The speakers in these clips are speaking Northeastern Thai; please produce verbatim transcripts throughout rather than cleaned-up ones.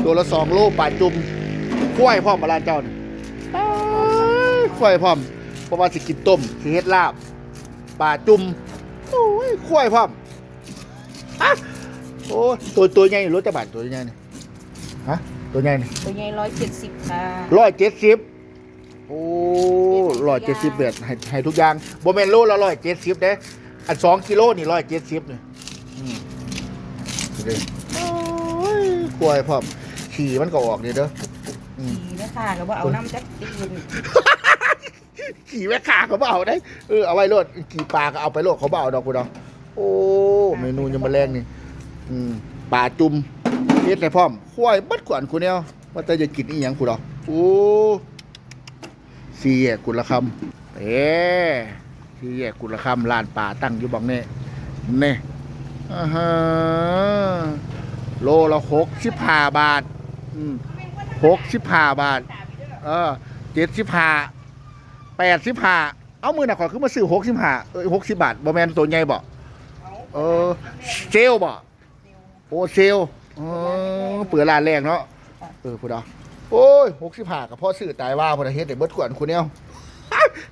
ตัวละสองโล ปลาจุ่ม ควายพร้อมบ่ร้านเจ้านี่ อ้าย ควายพร้อม เพราะว่าสิกินต้ม สิเฮ็ดลาบ ปลาจุ่ม โอ้ย ควายพร้อม ฮะ โอ้ย ตัว ตัวใหญ่นี่ โลจักบาท ตัวใหญ่นี่ ฮะ ตัวใหญ่นี่ ตัวใหญ่ร้อยเจ็ดสิบค่ะ ร้อยเจ็ดสิบ โอ้ ร้อยเจ็ดสิบ บาท ให้ ให้ทุกอย่าง บ่แม่นโลละร้อยเจ็ดสิบเด้ อันสองกิโลนี่ร้อยเจ็ดสิบนี่ อืม นี่ โอ้ย ควายพร้อม ขี้มันก็ออกนี่เด้อ อืม ขี่นะคะก็ว่าเอาน้ำจักตื่น ขี้แม่ค้าเขาบ่เอาได้ เออ เอาไว้โลด ขี้ปลาก็เอาไปโลด เขาบ่เอาดอกพุ้นดอก โอ้ เมนูยามมื้อแลงนี่ อืม ปลาจุ่ม เฮ็ดให้พร้อม ควายเบิดขวัญคุณแนว ว่าแต่จะกินอีหยังพุ้นดอก โอ้ สี่แยกกุลคำ เอ้ สี่แยกกุลคำ ร้านปลาตั้งอยู่บ่องนี่ นี่ อ่าฮะ โลละหกสิบห้าบาท อืม หกสิบห้าบาท เออ เจ็ดสิบห้า แปดสิบห้า เอามื้อน่ะข้อยคือมาซื้อหกสิบห้า เอ้ย หกสิบบาท บ่แม่นตัวใหญ่บ่ เออ เซลลบ่ โอ้ เซลล เออ เปิดร้านแรกเนาะ เออ พุ้นดอก โอ้ย หกสิบห้า ก็พอซื้อตายว่าพุ้นดอก เฮ็ดให้เบิดขวัญคุณแนว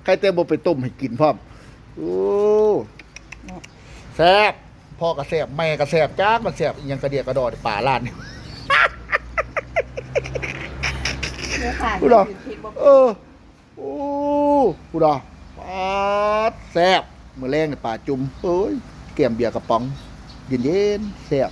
ใครแต่บ่ไปต้มให้กินพร้อม โอ้ แซ่บ พ่อก็แซ่บ แม่ก็แซ่บ จักมันแซ่บอีหยังกระเดียกกระดอปลาร้านนี่ เนี่ยค่ะ พุ้นดอก คิดว่า เออ โอ้ พุ้นดอก ป๊าด แซ่บ มื้อแลงนี่ปลาจุ่ม เอ้ย แก้มเบียร์กระป๋อง เย็นๆ แซ่บ